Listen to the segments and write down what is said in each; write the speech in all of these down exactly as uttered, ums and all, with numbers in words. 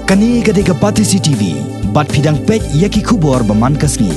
Kane ka dei ka Batesi T V, bad phi dang peit ïa ki khubor ba man ka sngi.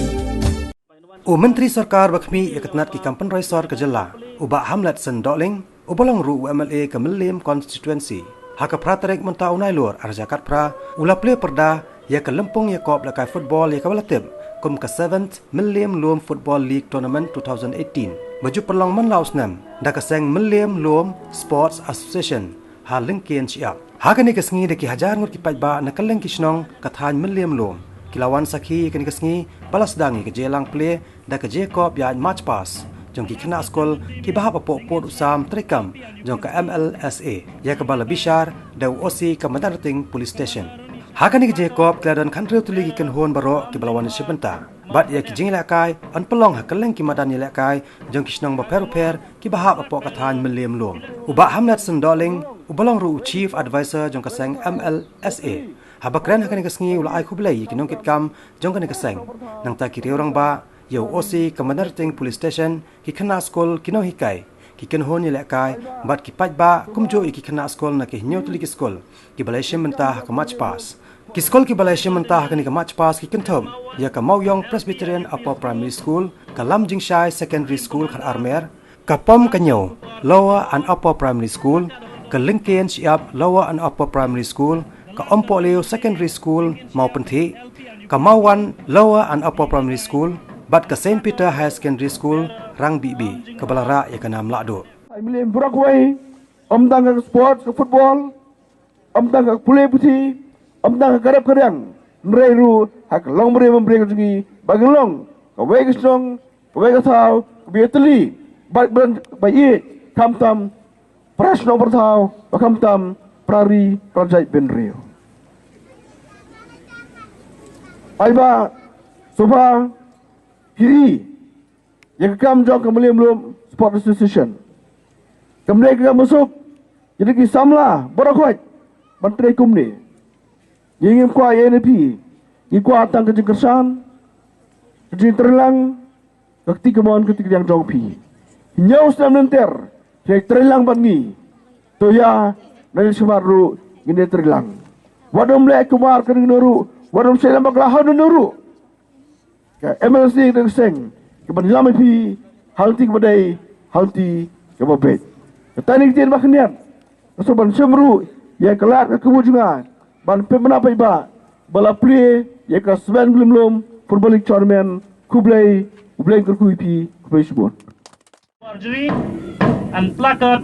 U Myntri Sorkar ba khmih ïa ka tnat ki kam pynroi sor ka jylla, u Bah Hamletson Dohling, u ba long ruh u M L A ka Mylliem Constituency, ha ka phra tarik mynta u Nailur ar hajar khatphra, u la plie pyrda ïa ka lympung ïakop lehkai football ïa kaba la tip kum ka Seventh Mylliem Lum Football League Tournament two thousand eighteen, ba ju pynlong man la u snem da ka seng Mylliem Lum Sports Association ha Lyngkien Shyiap. Ha kane ka sngi da ki hajar ngut ki paidbah na kylleng ki shnong ka thaiñ Mylliem Lum ki la wan sakhi ïa kane ka sngi ba la sdang ïa ka jingïalang plie da ka jingïakop ïaid march past jong ki khynnah skul kiba hap hapoh pud u sam treikam jong ka M L S A, ïa kaba la bishar da u O C ka Madanrting Police Station. Ha kane ka jingïakop ki la don khathynriew tylli ki kynhun baroh kiba la wan shim bynta, bad ïa ki jingïalehkai yn pynlong ha kylleng ki madan ïalehkai jong ki shnong bapher bapher kiba hap hapoh ka thaiñ Mylliem Lum. U Bah Hamletson Dohling, u ba long ruh u Chief Advisor jong ka seng M L S A, haba kren ha kane ka sngi u la ai khublei ïa ki nongkitkam jong kane ka seng, nangta ki riew rangbah, ïa u O C ka Madanrting Police Station, ki khynnah skul, ki nonghikai, ki kynhun ïalehkai bad ki paidbah, kumjuh ïa ki khynnah skul na ki hynñiew tylli ki skul kiba la ïashim bynta ha ka march past. Ki skul kiba la ïashim bynta ha kane ka march past ki kynthup ïa ka Mawiong Presbyterian Upper Primary School, ka Lamjingshai Secondary School Khatarmer, ka Pom Kñiew Lower and Upper Primary School, ka Lyngkien Shyiap Lower and Upper Primary School, ka Umpohliew Secondary School Mawpynthih, ka Mawwan Lower and Upper Primary School, bad ka Saint Peter Higher Secondary School Rangbihbih, kaba la rah ïa ka nam lahduh. Ai Mylliem baroh kawei, ym tang ka sports, ka football, ym tang ka pule puthi, ym tang ka rep ka riang, hynrei ruh ha ka longbriew bymbriew ka jong ngi ba ngin long kawei ka shnong, kawei ka thaw kaba ïatylli bad ba ïeit, khamtam para shnong para thaw bad khamtam para ri para jaitbynriew. Ai ba sngewbha phi ïa ka kam jong ka Mylliem Lum Sport Association. Kam dei ka kam ba suk ïa ki samla baroh khoit ban trei kumne. Ngi ngim kwah ïa ne phi, ngi kwah tang ka jingkyrshan, ka jingtreilang, ka kti kamon ka kti kadiang jong phi. Hynñiew snem lynter phi trei lang bad ngi. To ïa, nangne shakhmat ruh ngin ïa trei lang. Wat ym leh kumar ka nongno ruh, wat ym shait lam bakla ha nongno ruh. Ka M L S A ka seng ka ban lam ïa phi ha lynti kaba dei, ha lynti kaba beit. Kata ne ka ktien ba khyndiat. Ka shu ban shim ruh ïa ka lad ka kabu jong nga ban pynbna paidbah ba la plie ïa ka Seven Mylliem Lum Football League Tournament. Khublei, U Blei un kyrkhu ïa phi, khublei shibun. Warjri and placard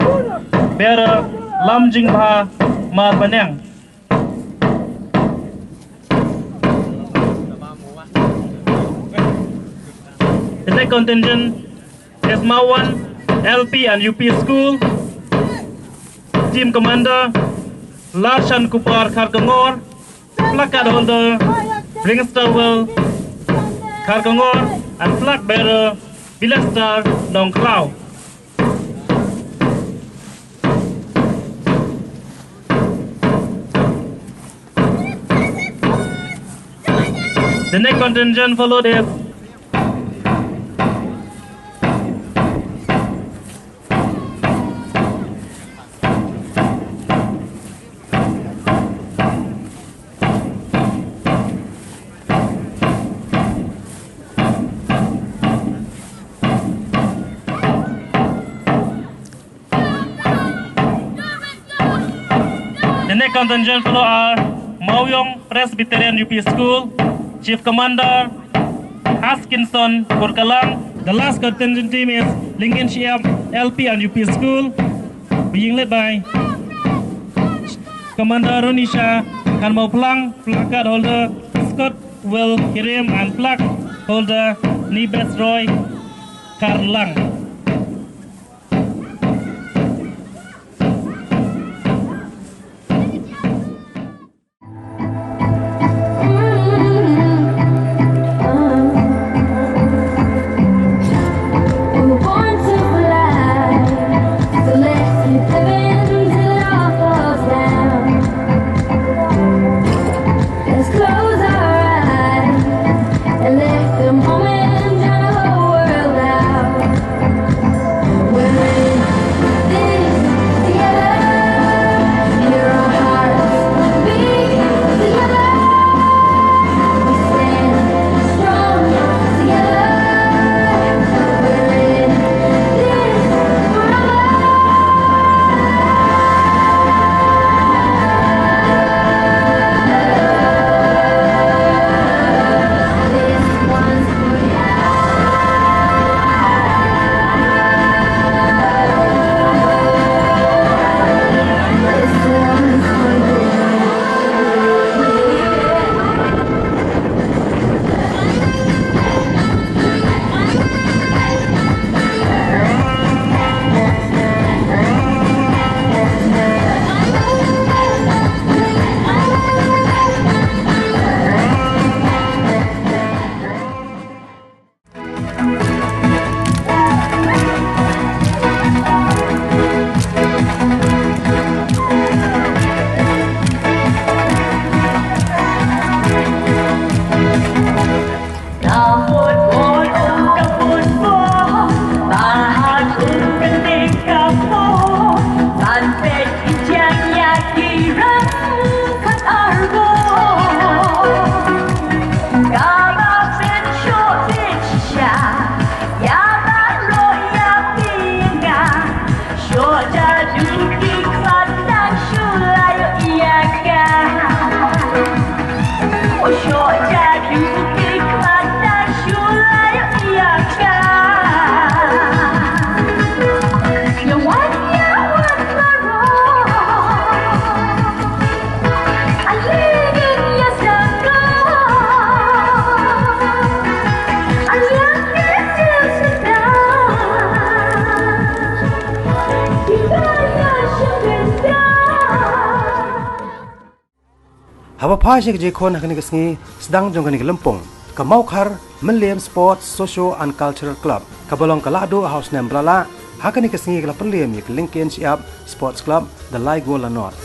bearer Lamjingbha Marbaniang. The next contingent is Mawwan L P and U P School. Team commander Larshan Kupar Kharkongor. Placard holder Ringstawell Kharkongor and flag bearer Bilestar Nongkraw. The next contingent followed is The next contingent follow are Mawiong Presbyterian U P School, Chief Commander Haskinson Kurkalang. The last contingent team is Lyngkien Shyiap L P and U P School, being led by Commander Ronisha Khanmawphlang, placard holder Scott Will Hirim, and flag holder Nibes Roy Karlang. Let's close our eyes and let the moment drown the whole world out. Haba phai sha ka jingkhun ha kane ka sngi, sdang jong kane ka lympung, ka Mawkhar Mylliem Sports Socio and Cultural Club, kaba long ka Lahduh ha u snem ba la lah, ha kane ka sngi ka la pynliem ïa ka Lyngkien Shyiap Sports Club, The Lai Gol Lanot.